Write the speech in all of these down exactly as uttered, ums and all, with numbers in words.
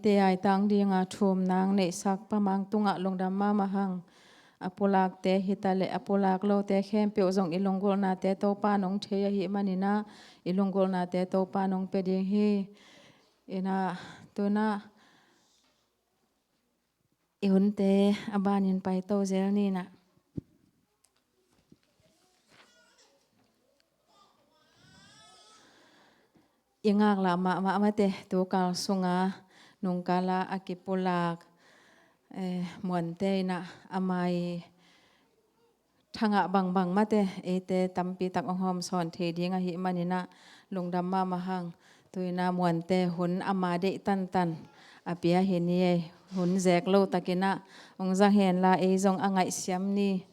Te aitang dinga thum nang neihsak Pa Mang tungah lungdam mahmah hang. A pulakte hita le a pulak lote khempeuh zong i lunggulhnate Topa nong thei ahih maninah i lunggulhnate Topa nong pia ding hi. Inah tunah i hunte a banin paito zel ninah. I ngaklah mahmah mate tukal sunga nungkala a kipulak, eh, Muante inah a mai thangah bangbang mate eite tampi tak hong hawmsawn thei ding ahih maninah lungdam mahmah hang. Tuinah Muante hun ama deih tantan a pia hi ni ei, hun zek lo takinah hong zang henla ei zong a ngaihsiam ni.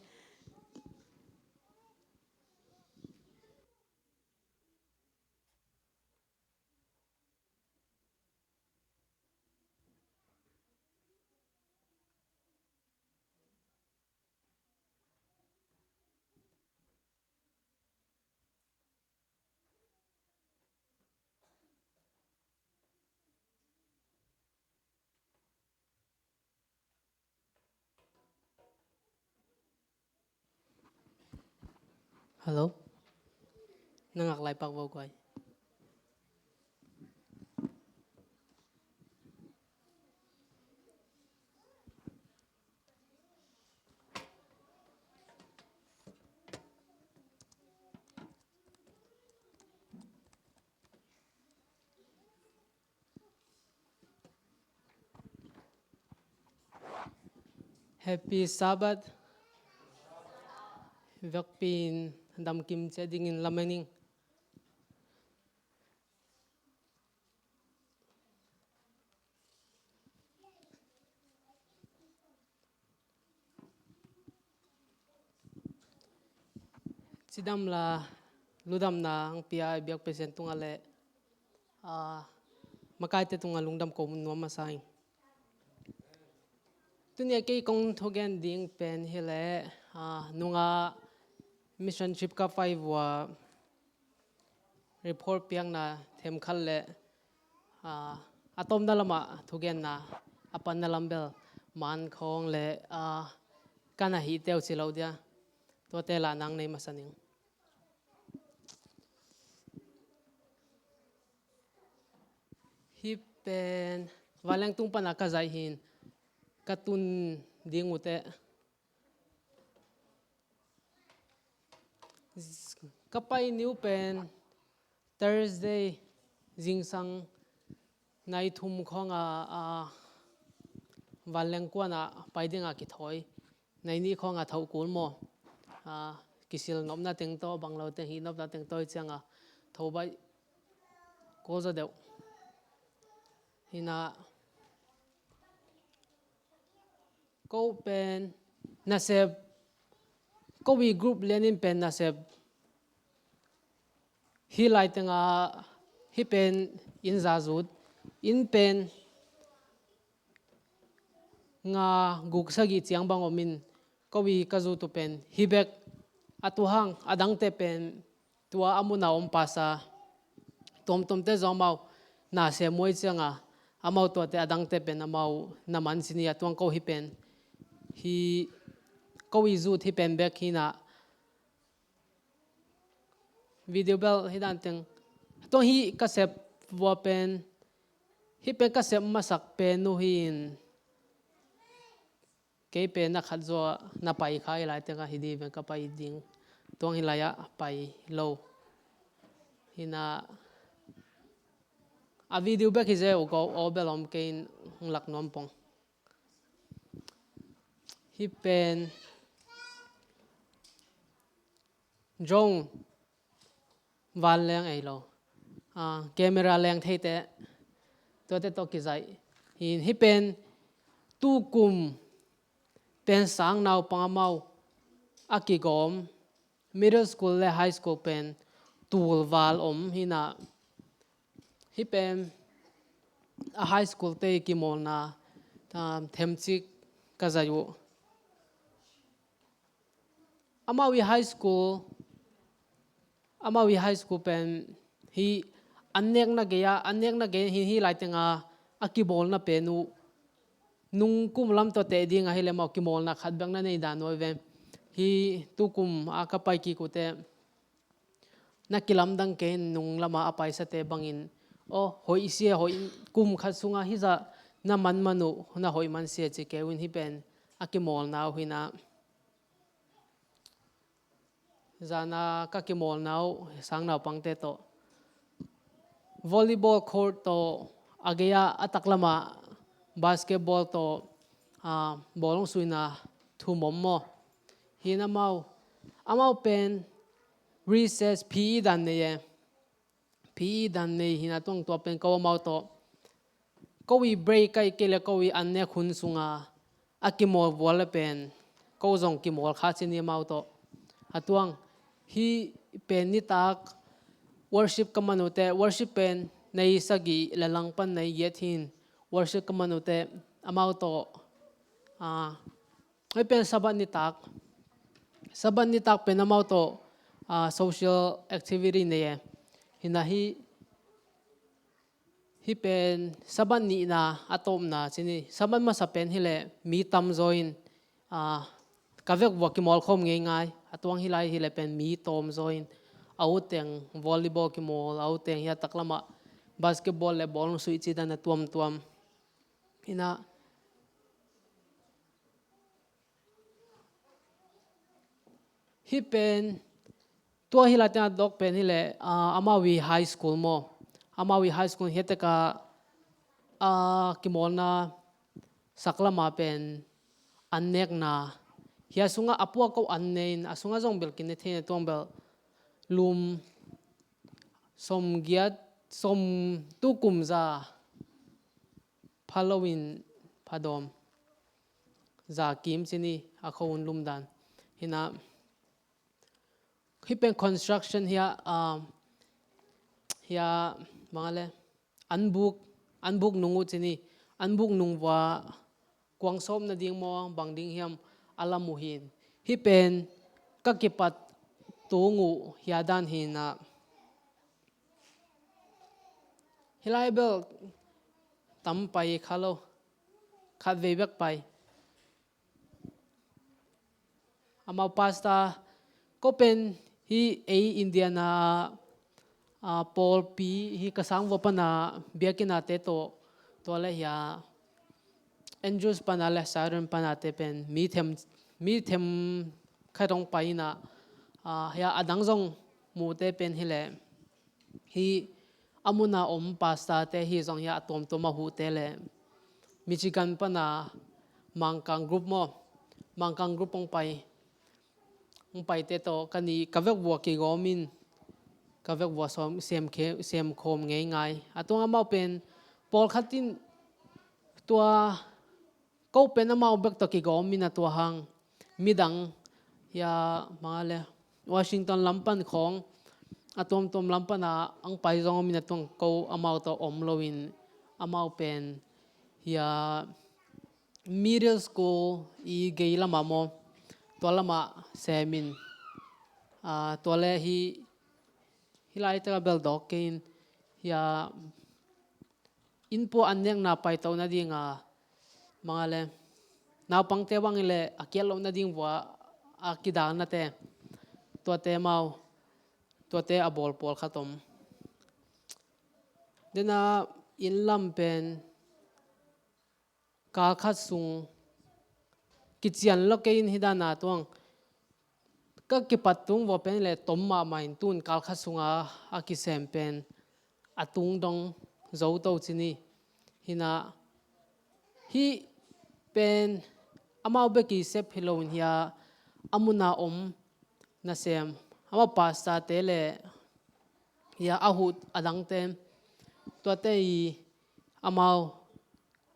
Hello. Na ngak lai pak vo guai. Happy Sabbath. Vekpi in damkim ciat dingin lamen ing. Cidam la ludamna ang pia i biak Pasian tungah le, ah, makaite tungah lungdam ko nuam masa ing. Tuni a kei kong thugen ding pen hi le, ah, nunga mission trip ka pai vua report piakna themkhat le, ah, a tomna lamah thugenna a panna lam bel man khawng le, ah, kan a hi teu ci lo dia. Tuate la nang nei masa ning. Hih pen vanleng tung pana ka zaih hin ka tun ding uh teh. Ka pai ni uh pen Thursday zingsang nai thum khawnga, a, vanleng kuana pai dinga kithawi. Nai nih khawnga thoh kul maw? A, kisil nopna teng tawh, bang lo teng hih nopna teng tawh i cianga tho baih kul zaw deuh. Hinah ko pen nasep, ko i group lianin pen nasep. Hih lai tenga hih pen inn za zut, inn pen nga guk sagih ciang bang om in, ko i ka zut uh pen hih bek a, tu hang a dangte pen tua a muna om pasa, tuamtuamte zong amau na sem muai cianga amau tuate a dangte pen amau na man ci ni a, tuang ko hih pen hih ko i zut hih pen bek hinah. Video bel hi dan teng. Tuang hih ka sep vua pen, hih pen ka sep masak pen uh hi in. Kei pen na khat zaw na pai kha i lai teng a hi di ven ka pai ding. Tuang hi lai ah pai lo. Hinah a video bek hi ze uh ko aw bel om kei in lak nuam pong. Hih pen drone vanleng ei lo, a, camera leng theite, tuate tawh kizaih hin. Hih pen tukum pen sang naupang amau a kigawm middle school le high school pen tul val om hinah. Hih pen a high school te i kimawlna, a, themcik ka zaih uh. Amau i high school, amau i high school pen hih an nekna gei a, an nekna gei hi, hih lai tenga a kimawlna pen uh nung kum lam tawh teh ding ahih leh amau kimawlna khat bek na nei dan uh hi ve. Hih tukum a ka pai kik uh teh na kilamdang kei in, nung lam a a paisate bangin, aw, hoih sia, hoih, kum khat sungah hih zah na man man uh na hoih man sia ci kei un. Hih pen a kimawlna uh hi na. Zan a ka kimawlna uh sang naupangte tawh volleyball court tawh a gei a a taklam ah basketball tawh, ah, bawlung suihna thum om maw. Hi na amau, amau pen recess P E dan nei e. P E dan nei hi na, tuang tua pen ko amau tawh, ko i break ahih kei leh ko i an nek hun sungah a kimawl vua leh pen ko zong kimawl kha ci ni amau tawh. A tuang, hih pen nitak worship ka man uh teh, worship pen nai sagih leh langpan nai giat hi in, worship ka man uh teh amau tawh, ah, hih pen Sabbath nitak, Sabbath nitak pen amau tawh, ah, social activity nei e. Hi na hih, hih pen Sabbath nihna a tawpna ci ni. Sabbath masa pen hi leh mi tamzaw in, ah, ka vek vua kimawl khawm ngeingai. A tuang hih lai hi leh pen mi tawmzaw in, a ut teng volleyball kimawl, a ut teng hih a taklam ah basketball leh bawlung suih ci dan a tuamtuam. Hi na, hih pen, tua hih lai teng a dawk pen hi leh, ah, amau i high school maw. Amau i high school hih tek a, ah, kimawlna saklam a pen an nekna. Hih a sungah a pua ko an ne in, a sungah zong bel kine thei na, tuang bel lum sawmgiat, sawm, tukum za pha lo in pha dawm, za kim ci ni, a kho hun lum dan. Hi na, hih pen construction hih a, ah, hih a, bang a leh, an buk, an buk nung uh ci ni, an buk nung vua kuang sawp nading maw, bang ding hiam, a lam uh hi in. Hih pen ka kipat tung uh hih a dan hi na. Hih lai bel tam pai kha lo, khatvei bek pai. Amau pastor, ko pen hih ei Indiana, ah, pawlpi hih ka sang vua pan a biakinn a te tawh, tua leh hih a Andrews pan a leh Siren pan a te pen mi them, mi them khat hong pai in a, ah, hih a adang zong mute pen hi leh, hih a mun a om pastor te hi zong hih a tuamtuam a huh te leh Michigan pan a Mangkang group maw, Mangkang group hong pai, hong pai te tawh ka nih ka vek vua kigawm in, ka vek vua sawm, sem khe, sem khawm ngeingai. A tuang amau pen pawlkhat in tua ko pen amau bek tawh kigawm in a tua hang midang hih a, bang a leh, Washington lam pan khawng, a tuamtuam lam pan a hong pai zong om in a tuang ko amau tawh om lo in, amau pen hih a middle school i gei lam a maw, tua lam a sem in, ah, tua leh hih, hih lai teng a bel dawk kei in, hih a inn pua an nekna paito nading a, bang a leh, naupangte bang hi leh a kiat loh nading vua a kidalna te, tuate amau, tuate a bawl pawlkhat om. Dena inn lam pen kal khat sung kician lo kei in, hih dan a tuang ka kipat tung vua pen leh tom mahmah in, tun kal khat sung a a kisem pen a tung dong zo to ci ni. Hi na, hih pen amau bek i sep hi lo in, hih a a mun a om nasem, amau pastor te leh hih a a huh adang te, tuate i amau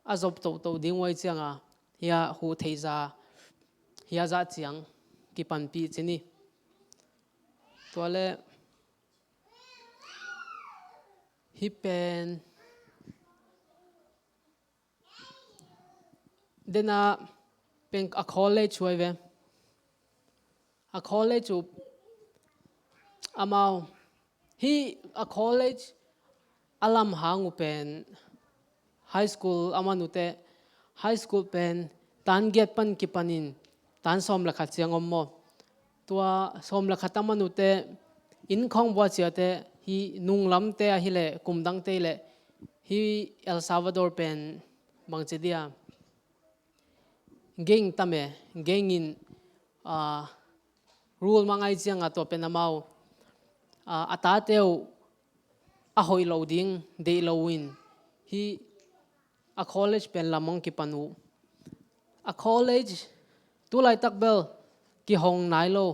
a zop toto ding uh ahih ciang a, hih a huh theih zah, hih a zah ciang kipanpih ci ni. Tua leh hih pen, dena pen a college uh ahi ve. A college uh amau, hih a college a lam hang uh pen high school a man uh teh, high school pen tan giat pan kipanin tan sawm le khat ciang om maw. Tua sawm le khat a man uh teh inn khawng vua ciah teh hih nunglamte ahi leh kum dangte leh hih El Salvador pen bangci dia, gang tam e, gang in, ah, rule mah ngai ciangah tua pen amau, ah, a tate uh a hoih lo ding deih lo in hih a college pen lam hong kipan uh. A college tu laitak bel kihong nai lo.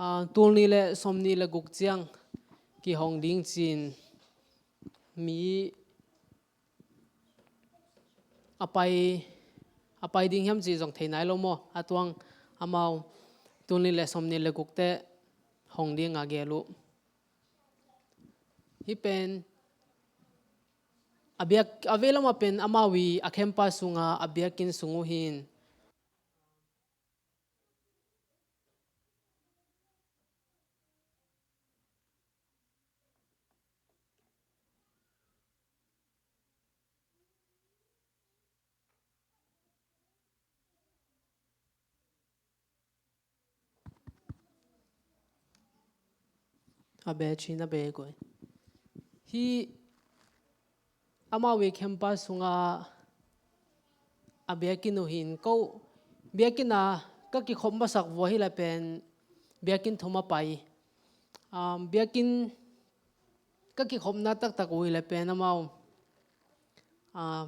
Ah, tul nih le sawmnih le guk ciang kihong ding ci-in mi a pai, a pai ding hiam cih zong thei nai lo maw. A tuang amau tul nih le sawmnih le guk teh hong ding a gel uh. Hih pen a biak, a vei lamah pen amau i a campus sungah a biakinn sung uh hi in. A be chin a be koi. Hih amau i campus sungah a biakinn uh hi in, ko biakinn ah ka kikhop masak vua hi leh pen biakinn thum a pai. Um, biakinn ka kikhopna taktak uh hi leh pen amau, ah,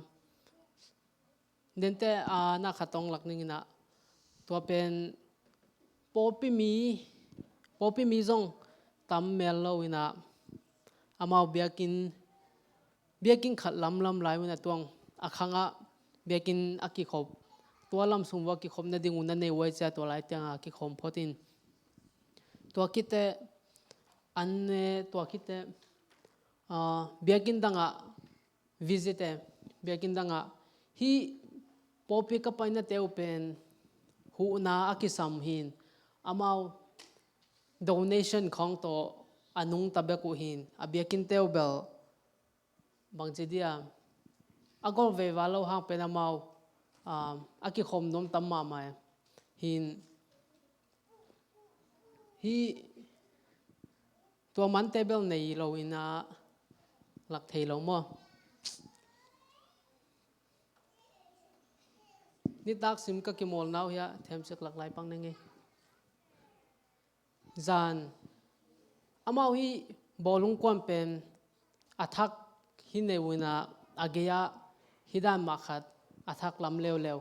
dente, ah, na khat hong lak ning in ah, tua pen pawlpi mi, pawlpi mi zong tam mel lo in ah, amau biakinn, biakinn khat lamlam lai un a tuang a khangah biakinn a kikhop, tua lam sung vua kikhop nading uh na nei uh ai cia tua lai tiangah kikhawm phot in. Tua khit teh an ne, tua khit teh, ah, biakinn dangah visit e, biakinn dangah hih pawlpi ka painate uh pen huhna a kisam hi in, amau donation khawng tawh a nungta bek uh hi in, a biakinnte uh bel bangci dia, a gol veival lo hang pen amau, ah, a kikhawm nuam tam mahmah e. Hi in, hih tua mante bel nei lo in ah lak thei lo maw. Nitak sim ka kimawlna uh hiah themsik lak lai pang ning ei. Zan amau hih bawlung kuan pen a thak hi nei uh in ah, a gei-ah hih dan mah khat a thak lam leuleu.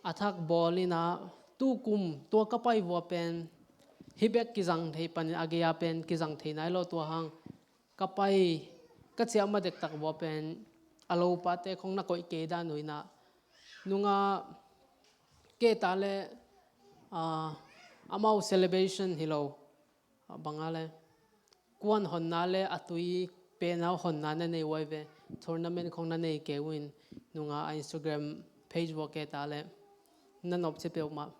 A thak bawl in ah, tukum tua ka pai vua pen hih bek kizang thei panin a gei-ah pen kizang thei nai lo. Tua hang ka pai, ka ciah ma dektak vua pen a lopate khong na koih kei dan uh in ah, nungah kei ta le, ah, amau celebration hi lo, ah, bang a le kuan honna le a tui penau honna na nei uh ai ve. Tournament khong na nei kei uh in, nungah a Instagram page vua kei ta le na nop ci peuhmah.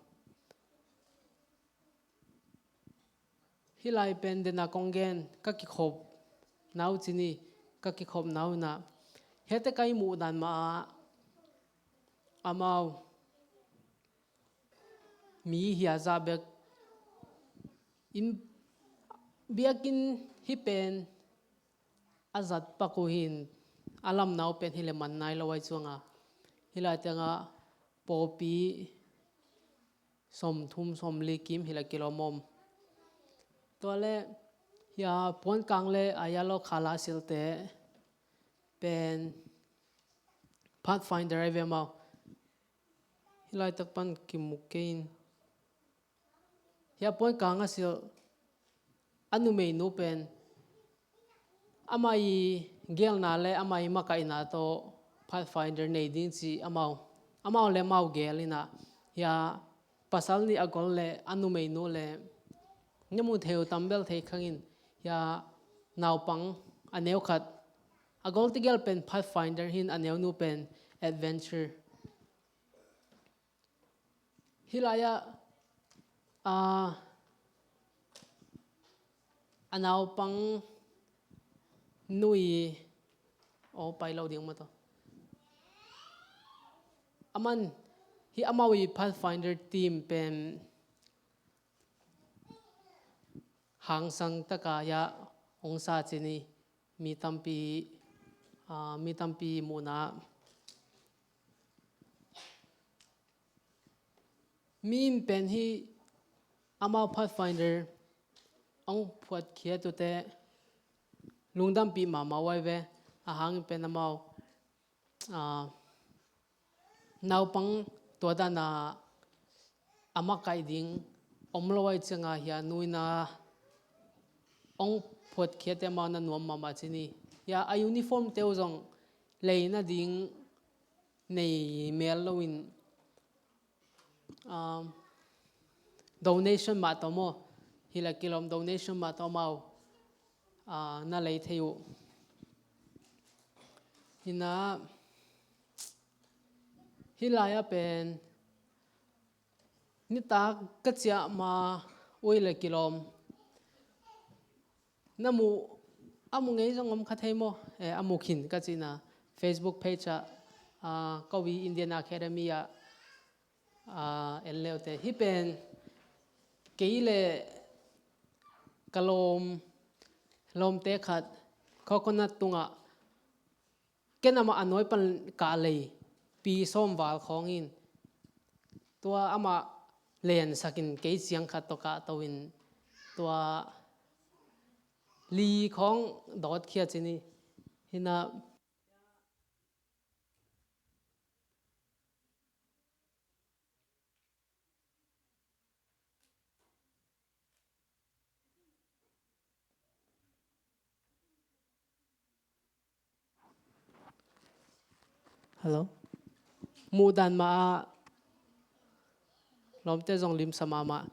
Hih lai pen dena kong gen, ka kikhopna uh ci ni, ka kikhopna uh in ah, hiate ka i muh dan mah ah amau mi hia zah bek in, biakinn hih pen a zat pak uh hi in, a lamna uh pen hi leh man nai lo ai cuang a, hih lai tiangah pawlpi sawmthum sawmli kim hi leh kilawm om. Tua le hia puankang le a yellow color silte pen Pathfinder ai ve maw. Hih laitak pan kimu kei in. Hia puankang a silh a numeinu pen amah i gelna le amah i makaihna tawh Pathfinder nei ding ci amau, amau le amau gel in ah, hia pasal nih a gol le a numeinu le na mu thei uh tam bel thei khang in, hia naupang a neu khat a gol tegel pen Pathfinder hi in, a neunu pen Adventure. Hih lai-ah, ah, a naupang nu i, aw, pai lo ding mah tawh. Aman, hih amau i Pathfinder team pen hangsang taka hiah hong sa ci ni, mi tampi, ah, mi tampi muhna. Mi in pen hih amau Pathfinder hong phuatkhiat uh teh lungdampih mahmah uh ahi ve, a hang in pen amau, ah, naupang tua dana a makaih ding om lo ahih cianga hiah nu in a hong phuatkhiat teh amau na nuam mahmah ci ni. Hiah a uniform te uh zong lei nading nei mel loin, um, donation mah tawh maw, hi le kilawm donation mah tawh amau, ah, na lei thei uh. Hi na, hih lai-ah pen nitak ka ciah ma uh hi le kilawm na muh, a muh ngei zong om kha thei maw? Eh, a muh khin ka cihna Facebook page ah, ah, Kawi Indian Academy ah, ah, en leute. Hih pen kei le ka lawm, lawmte khat coconut tungah ken amah a nuai pan kah lei pi sawm val khawng in tua amah lensakin kei ciang khat tawh kahto in tua li khawng dawtkhia ci ni. Hi na, hello. Muhdan mah ah lawmte zong limsa mahmah.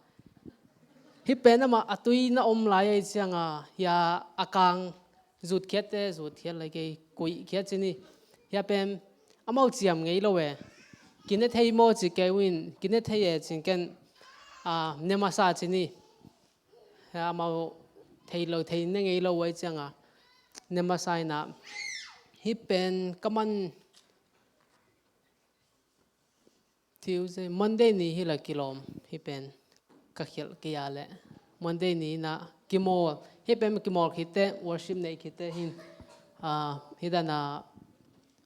Hih pen amah a tui na om lai ahih cianga hiah a kang zutkhiat teh, zutkhiat lai kei, kuihkhiat ci ni. Hiah pen amau ciam ngei lo e. Kine thei maw ci kei uh in, kine thei e cin ken, ah, ne masa ci ni. Hiah amau thei lo, thei ne ngei lo ahih cianga ne masa in a. Hih pen ka man Tuesday, Monday ni hi la kilawm, hih pen ka khialh kei a leh. Monday ni na kimawl, hih pen kimawl khit teh, worship neih khit teh hin, ah, hih dana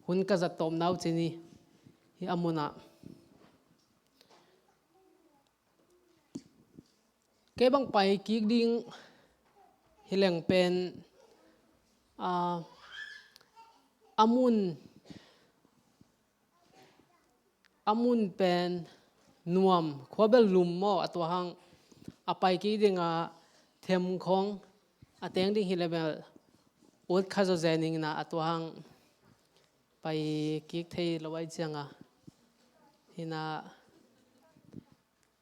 hun ka zat tawm nau ci ni, hih a munah. Kei bang pai kik ding hi leng pen, ah, a mun, a mun pen nuam, khuabel lum maw, a tua hang a pai kik dinga them khawng a teng ding hi leh bel ut kha zawzen ing na, a tua hang pai kik thei lo ahih cianga. Hi na,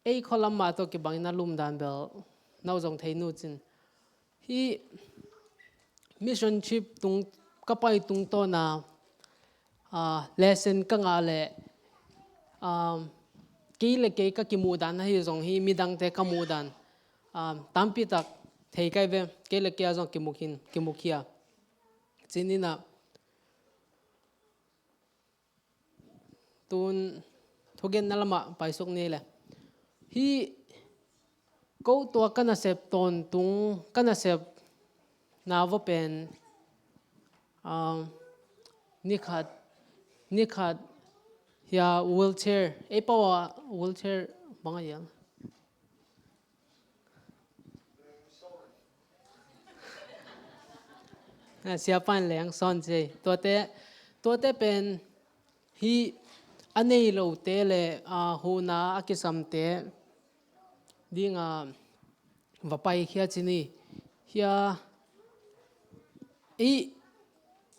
ei khualam mah tawh kibangin a lumdan bel na uh zong thei nu cin. Hih mission trip tung, ka pai tungtawna, ah, lesson ka ngah leh, ah, kei le kei ka kimuhdan ahi zong hi midangte ka muhdan, ah, tampitak thei kai ve, kei le kei a zong kimuh khin, kimuh khia. Cin ina, tun thugenna lamah paisuk ni le. Hih ko tua ka nasep tawntung, ka nasep na va pen, ah, nikhat, nikhat hia wheelchair, ei pau a wheelchair bang a hiam? Ah, siapa in leng sawn ci. Tuate, tuate pen hih a nei lote le, ah, huhna a kisamte dinga va paikhia ci ni. Hia, i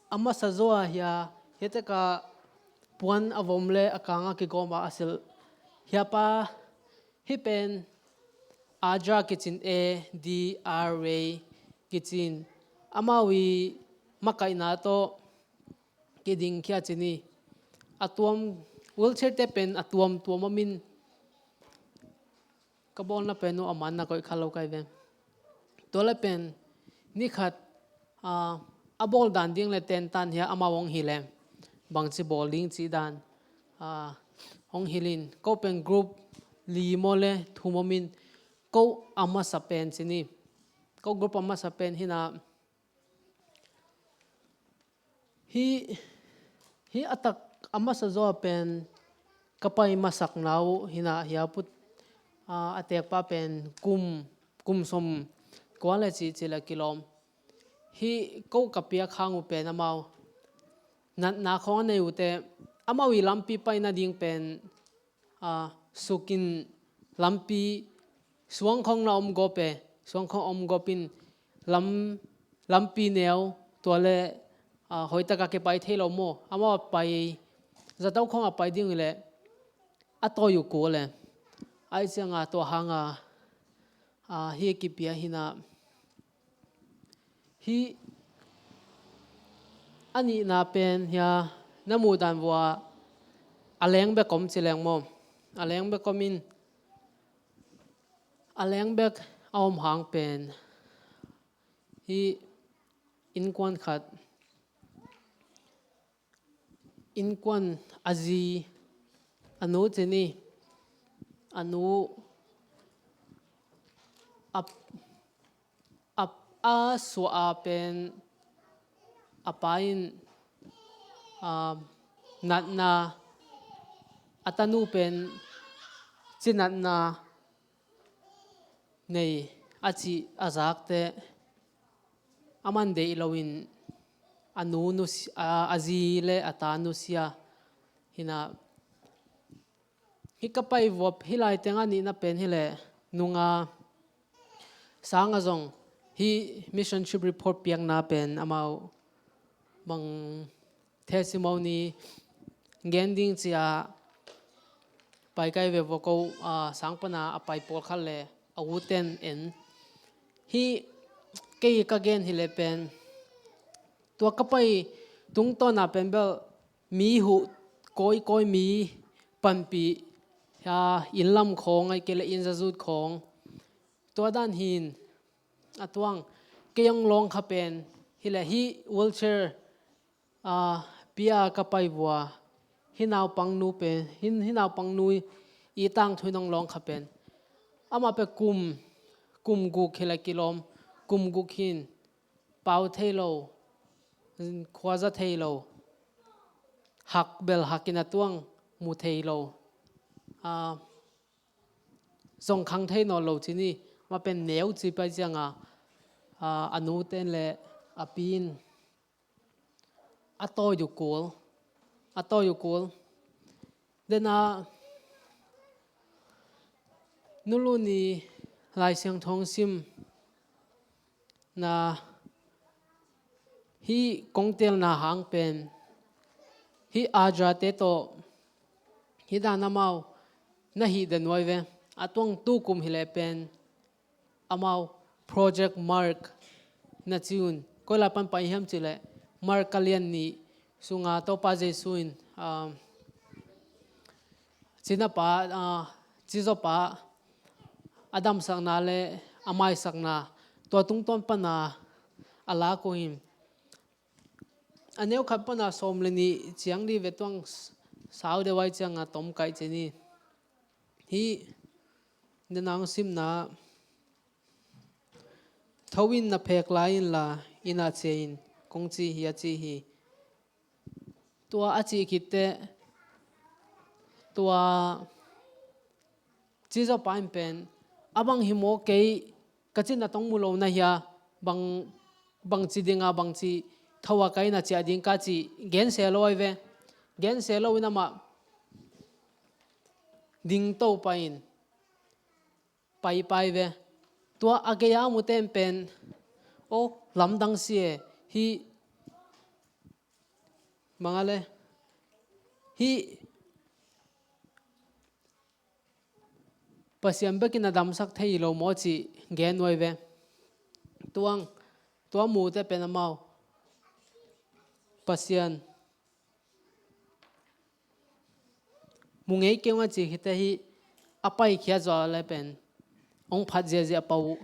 a masa zaw a hia, hia teka puan a vom le a kang a kigawm a a silh. Hia pa, hih pen Adra kicin, A D R A kicin. Amau i makaihna tawh kidingkhia ci ni. A tuam, wheelchair te pen a tuamtuam om in, ka bawlna pen uh a man na koih kha lo kai ve. Tua le pen nikhat, ah, a bawldan ding le tentan hia amau hong hi le bangci bawl ding cih dan, ah, hong hilhin, ko pen group li maw le thum om in, ko a masa pen ci ni. Ko group a masa pen hi-in ah, hih, hih a tak a masa zaw pen ka pai masakna uh hi-in ah, hih a put, a, a tekpa pen kum, kum sawmkua le cih ci le kilawm. Hih ko ka piak hang uh pen amau natna khawng a nei uh teh, amau i lampi pai nading pen, a, sukin lampi suang khawng na om gawp e, suang khawng om gawp in lam, lampi neu tua le, a, hoihtak a kipai thei lo maw. Amau a pai, zato khawng a pai ding uh leh a tawi uh kul e. Ahih ciangin tua hang a, a, hih kipia hi-in ah, hih a nihna pen hia, na muh dan uah a leng bek om ci leng maw. A leng bek om in, a leng bek a om hang pen hih innkuan khat, innkuan a zi, a nu ci ni, a nu a, a, a suah a pen a pa in, a, natna, a tanu pen cinatna nei a cih a zak teh, aman deih loin a nu nusi-, a, a zi le a ta nusia hi-in ah, hih ka pai vua hih lai teng a nihna pen hi leh, nung a sang a zong hih mission trip report piakna pen amau bang testimony gen ding ci-a pai kai ve vua ko, a, sang pan a a pai pawlkhat le a ute in en. Hih kei ka gen hi leh pen, tua ka pai tungtawn a pen bel mi huh kawikawi, mi panpih, a, inn lam khawng, ahih kei leh inn zazut khawng, tua dan hi-in a tuang. Kei hong lawng kha pen hi leh, hih wheelchair, a, pia ka pai vua hih naupang nu pen, hih, hih naupang nu i tangthu in hong lawng kha pen, amah pen kum, kum guk hi leh kilawm, kum guk hi-in pau thei lo, khuaza thei lo, hak bel hak in a tuang, mu thei lo, a, zong khang thei nawn lo ci ni. Amah pen neu ci pai ciangin, a, a nute in le a pi in a tawi uh kul, a tawi uh kul. Dena, Nu Lun i Lai Siangtho simna, hih kong telna hang pen, hih Aja te tawh hih dan amau na hih den uh ai ve. A tuang tu kum hi leh pen amau Project Mark na ci un. Koi lai pan pai hiam cih leh, Mark a lian nih sunga Topa Jesu in, um, cinapa, uh, cizawpa a damsakna le a maisakna, tua tungtawn pan a a lak uh hi. A neu khat pan a sawm le nih ciang dih ve, tuang s-, sau deuh ai ciangin tom kaih ci ni. Hih, Dena hong simna, "Tho in, na phek lai inla, inn ah ciah in," kong ci hi, a ci hi. Tua a cih khit teh, tua cizawpa in pen, "A bang hi maw, kei ka cih na tong mu lo na hia, bang, bang ci dinga, bang ci tho a ka inn ah ciah ding ka," ci gen se lo ai ve. Gen se lo in amah ding to pah in, pai pai ve. Tua a gei a mute in pen, "O, lamdang si e, hih, bang a le, hih Pasian bekin a damsak thei lo maw," ci gen uh ai ve. Tuang, tua mute pen amau, "Pasian, mu ngei kei ung," a cih khit teh, hih a paikhiat zawh le pen hong phat ziahziah pah uh.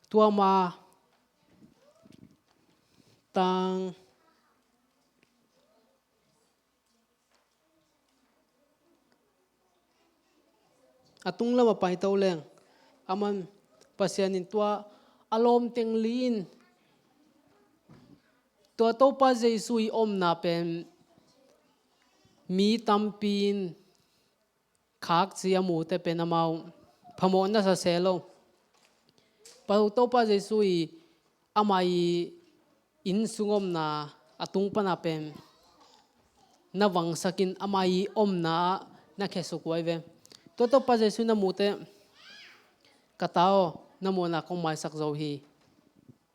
Tua ma tang, a tung lamah paito leng, aman Pasian in tua a lawm teng li in tua Topa Jesu i omna pen mi tampi in khak ci a mute pen amau phamawh na sa se lo. Pa Topa Jesu i ama i inn sung omna a tung pana pen na vangsakin ama i omna ah na khesuk uh ai ve. Tua Topa Jesu na mute, ka ta aw, na muhna kong maisak zo hi.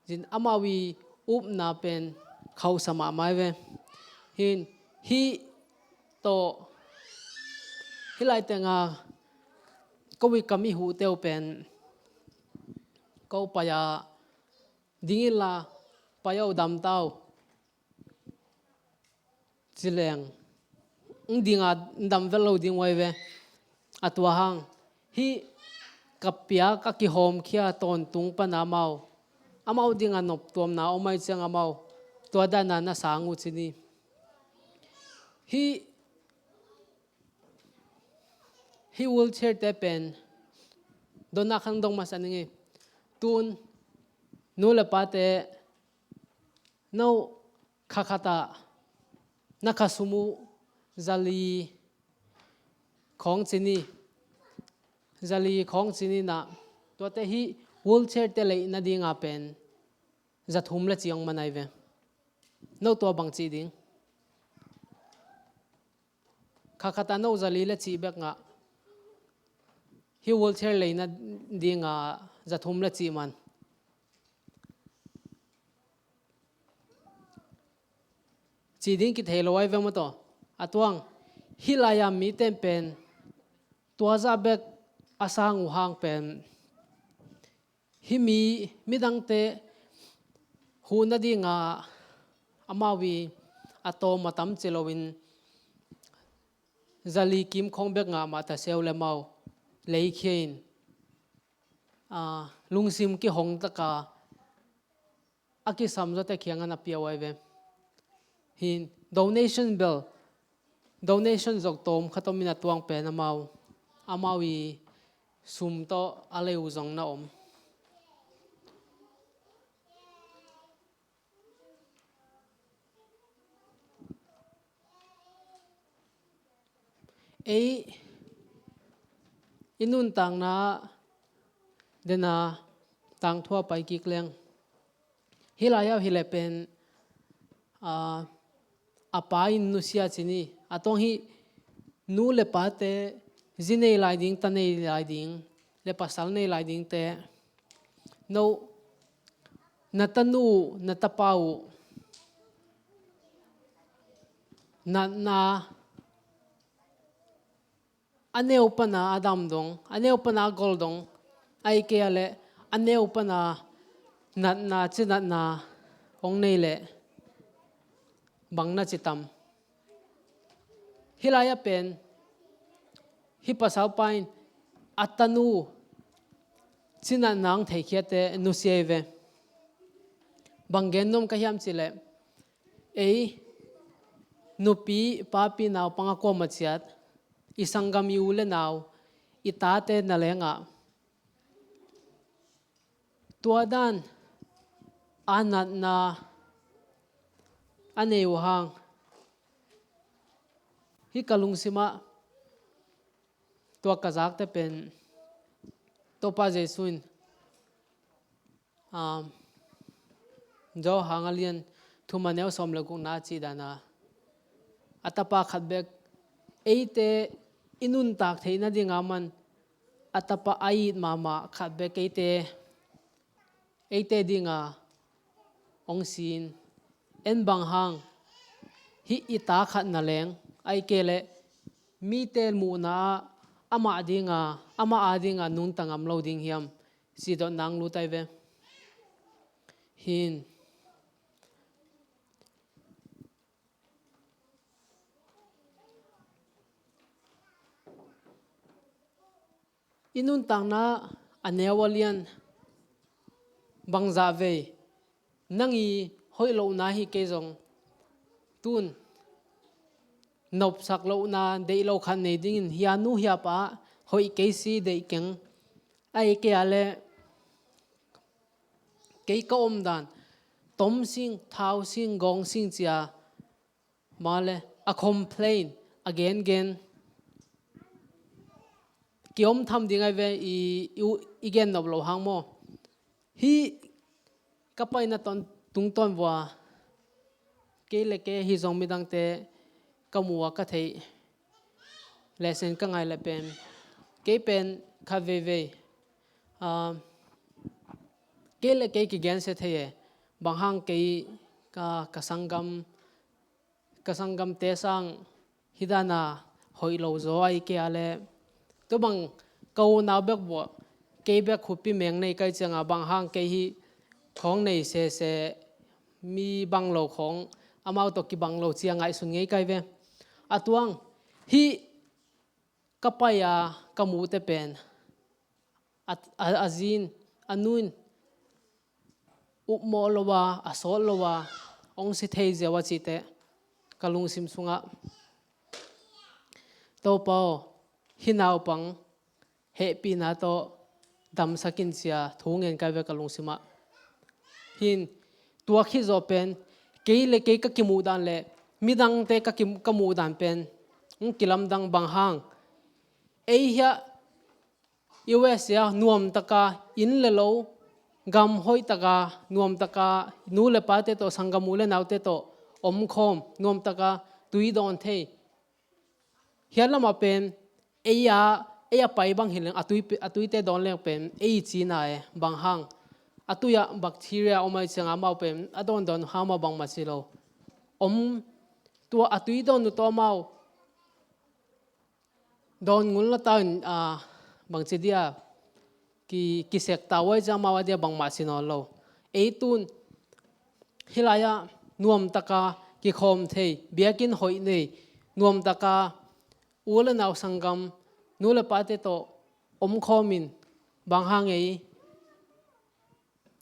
Zin amau i upna pen khauhsa mahmah ai ve. Hin hih tawh hih lai tenga ko i kam i huhte uh pen ko pai a ding inla pai aw, dam ta aw ci leng, ng dinga dam vet lo ding uh ai ve. A tua hang hih ka piak a kihawmkhia tawntung pana amau, amau dinga noptuamna om ai ciang amau tua dana na sang uh ci ni. Hih hih wheelchair te pen dona khang dong masa ning ei. Tun nu le pate no kha khatah na kha sum uh zali khawng ci ni, zali khawng ci ni na, tuate hih wheelchair te leih nadinga pen za thum le ci ong man ai ve. No tua bang cih ding? Kha khatah no zali le cih bek ngah, hih wheelchair leih nadinga za thum le cih man cih ding kithei lo ai ve maw taw. A tuang hih lai-a mite pen tua zah bek a sang uh hang pen hih mi midangte huh nadinga amau i a tawm a tam ci loin zali kim khawng bek ngah mah ta seu le mau leikhia in, aa, lungsim kihong taka a kisam zawte kiangah na pia uh ai ve. Hin donation bel, donation zong tawm khat om in a tuang pen amau, amau i sum tawh a lei uh zong na om. Ei i nuntakna dena tangthua pai kik leng, hih lai-ah hi le pen, aa, a pa in nusia ci ni. A tawng hih nu le pate zi nei lai ding, ta nei lai ding, le pasal nei lai dingte, no na tanu na tapa uh natna a neu pana a dam dong, a neu pana a gol dong, ahih kei a le a neu pana natna, cinatna hong nei le bang na ci tam? Hih lai-ah pen hih pasalpa in a tanu cinatna hong theikhiate nusia hi ve. Bang gen nuam ka hiam cih leh, ei nupi, papi, naupang a kuamah ciat, i sanggam, i u le nau, i tate na lengah tua dan a natna a nei uh hang, hih ka lungsimah tua ka zakte pen Topa Jesu in, um, Johan a lian thum a neu sawm le gukna a cih dana, a tapa khat bek eite i nuntak theih nadinga man a tapa a it mahmah khat bek eite, eite dinga hong sin. En bang hang hih i ta khat na leng, ahih kei leh mite muhna ah amah dinga, amah a dinga nungta ngam lo ding hiam? Ci dot nang lut ai ve. Hin i nuntakna a neu a lian bangzah vei nang i hoih lohna hi kei zong, tun nopsak lohna deih lo khat nei dingin hia nu hia pa hoih kei si deih keng. Ahih kei a leh kei ka omdan tom sing, thau sing, gawng sing ci-a mah leh a complain, a gengen ki-om tham ding ahi ve, i, i, i gen nop loh hang maw. Hih ka paina ton, tungtawn vua kei le kei ahi zong midangte ka mu a ka theih leh sen ka ngai leh pen kei pen khat veivei, ah, kei le kei kigensia thei e. Bang hang kei ka, ka sanggam ka sanggamte sang hih dana hoih lo zaw ahih kei a leh, tua bang ka unau bek buah, kei bek khupi meng nei ka hih cianga bang hang kei hih khawng nei sese, mi bang lo khawng, amau tawh kibang lo ci-a ngaihsun ngei ka hi ve. A tuang hih ka pai-a ka muhte pen a, a, a zi in, a nu in upmawh lo a, a sawt lo a, hong si thei ziau a cihte ka lungsim sungah, Topa aw, hih naupang hehpihna tawh damsak in ci-a thu ngen ka hi ve ka lungsimah. Hih in tua khit zawh pen kei le kei ka kimuhdan le midangte ka ki, ka muhdan pen hong kilamdang. Bang hang, ei hiah U S A nuamtaka inn le lo, gam hoihtaka nuamtaka nu le pate tawh, sanggam u le naute tawh omkhawm, nuamtaka tui dawn thei. Hiah lamah pen ei a, ei a pai bang hi leng a tui, a tuite dawn leng pen ei cina e. Bang hang, a tui-ah bacteria om ahih cianga amau pen a dawndawn hang amau bangmah ci lo. Om, tua a tui dawn uh tawh amau dawn ngul na ta in, ah, bangci dia ki, kisek ta uh ahih ciang amau a dia bangmah ci nawn lo. Ei tun hih lai-ah nuamtaka kikhawm thei, biakinn hoih nei, nuamtaka u le nau, sanggam, nu le pate tawh omkhawm in, bang hang ei,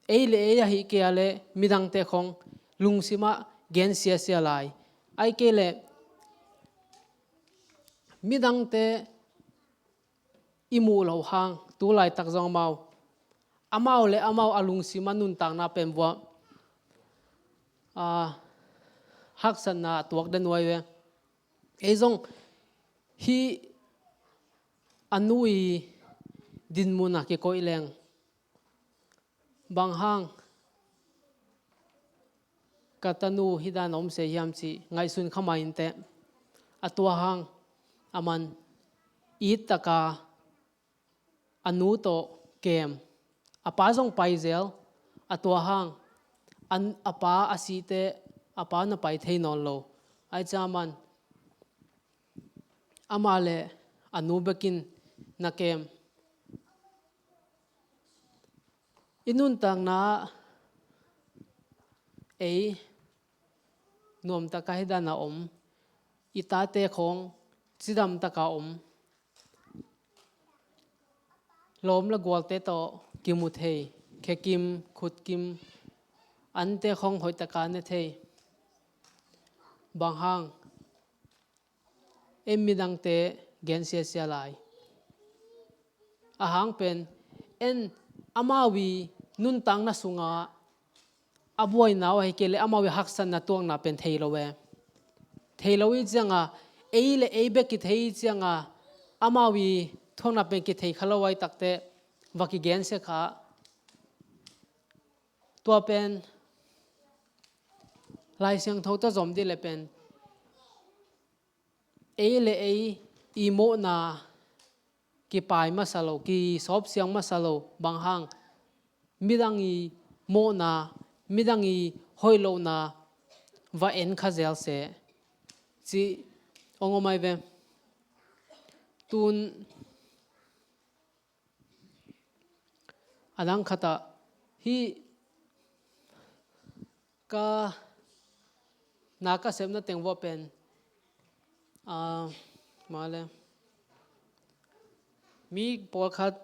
ei le ei ahih kei a leh midangte khawng lungsimah gensiasia lai. Ahih kei leh midangte i muh loh hang tu laitak zong amau, amau le amau a lungsim a nuntakna pen vua, ah, haksatna a tuak den uh ahi ve. Ei zong hih a nu i dinmun a kikoih leng, bang hang ka tanu hih dan a om se hiam cih ngaihsun kha mah inteh. A tua hang aman ittaka a nu tawh kem. A pa zong pai zel. A tua hang an, a pa a sih teh a pa na pai thei nawn lo. Ahih ciang aman amah le a nu bekin na kem. I nuntakna ei nuamtaka hih dana om, i tate khawng cidamtaka om, lawm le gualte tawh kimu thei, khekim khutkim, ante khawng hoihtaka ne thei. Bang hang, en midangte gensiasia lai. A hang pen en amau i nuntakna sungah a buaina uh ahih kei leh amau i haksatna tuakna pen thei lo e. Thei lo i cianga, ei le ei bek kithei i cianga, amau i thuakna pen kithei kha lo ahih takteh va kigensia kha. Tua pen Lai Siangtho tawh zom dih le pen ei le ei i mawhna kipai masa lo, kisawpsiang masa lo. Bang hang, midang i mawhna, midang i hoih lohna va en kha zel seh cih hong om ahi ve. Tun a dang khatah hih ka na ka sepna teng vua pen, ah, mah le mi pawlkhat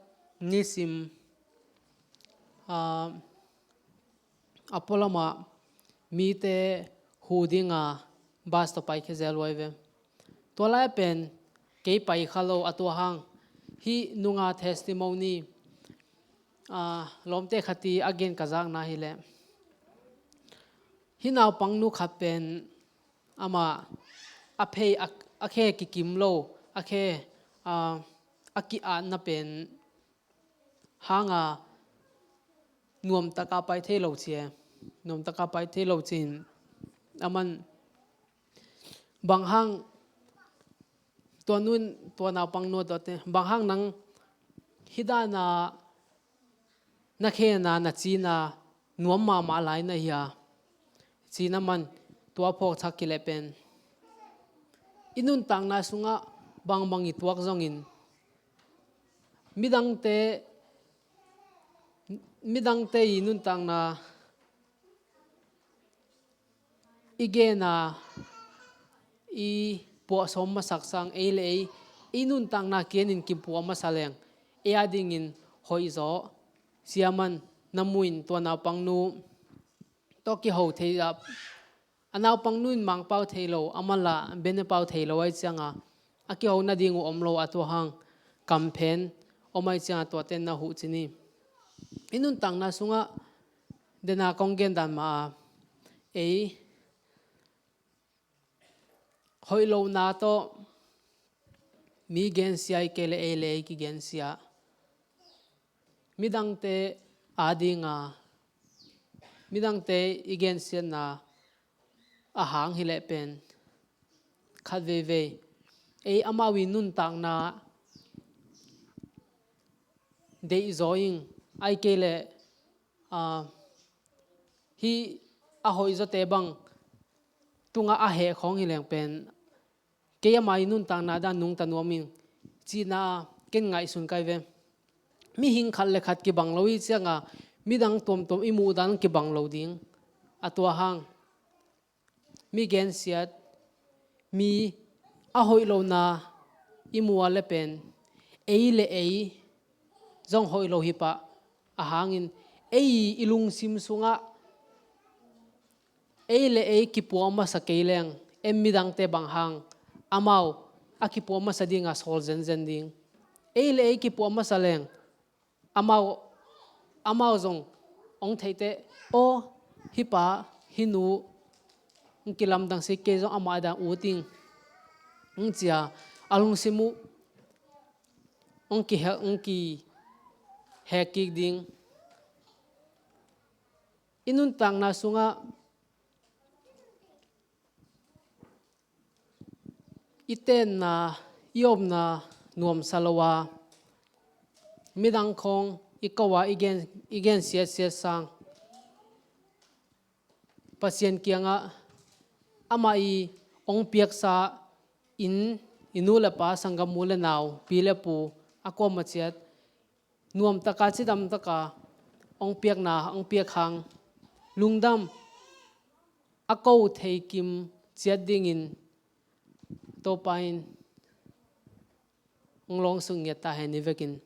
nisim, ah, a pualamah mite hu dinga bus tawh paikhia zel uh ahi ve. Tua lai pen kei pai kha lo, a tua hang Hih nunga testimony, ah, lawmte khat i a gen ka zakna hileh, hih naupang nu khat pen amah a phei a, a khe kikim lo, a khe, ah, a ki-atna pen hanga nuamtaka pai thei lo ci e. Nuamtaka pai thei lo ci-in aman bang hang tua nun, tua naupang nu a tuate, bang hang nang hih dana na khena, na cina nuam mahmah lai na hia? Cina man tua phawk thak kileh pen i nuntakna sungah bangbang i tuak zongin midangte, midangte i nuntakna i gena i puahsawm masak sang ei le ei, i nuntakna kianin kipuah masa leng ei a dingin hoih zaw. Sia man na muin tua naupang nu tawh kiho thei a, a naupang nu in Mangpau thei lo, a man la Benepau thei lo ai cianga a kiho nading uh om lo a, tua hang kamphen om ai cianga tuate na huh ci ni. I nuntakna sungah dena kong gen dan mah a, ei hoih lohna tawh mi gensia i kei le ei le ei kigensia. Midangte a dinga, midangte i gensiatna a hang hileh pen khat veivei ei amau i nuntakna deih zaw ing, ai kei leh, ah, hih a hoih zawte bang tunga a heh khawng hileng pen kei ama i nuntakna dan nungta nuam ing, cina ken ngaihsun kai ve. Mihing khat le khat kibang lo i cianga midang tuamtuam i muh dan kibang lo ding. A tua hang mi gensiat, mi a hoih lohna i muh a le pen ei le ei zong hoih lo hi pah. A hangin ei i lungsim sungah ei le ei kipuah masa kei leng, en midangte bang hang amau a kipuah masa dinga sawl zenzen ding. Ei le ei kipuah masa leng amau, amau zong hong theih teh, aw, hih pa, hih nu hong kilamdang si, kei zong amah dan ut ing, hong ci a, a lungsim uh hong kihek, hong kihek kik ding. I nuntakna sungah i tenna, i omna nuamsa lo a, midang khawng i ko a, i gen, i gensiatsiat sang Pasian kiangah amah i hong piaksa inn, i nu le pa, sanggam u le nau, pi le pu, a kuamah ciat nuamtaka, cidamtaka hong piakna, hong piak hang lungdam a ko thei kim ciat dingin Topa in hong lawngsuk ngiat ta hen. I vekin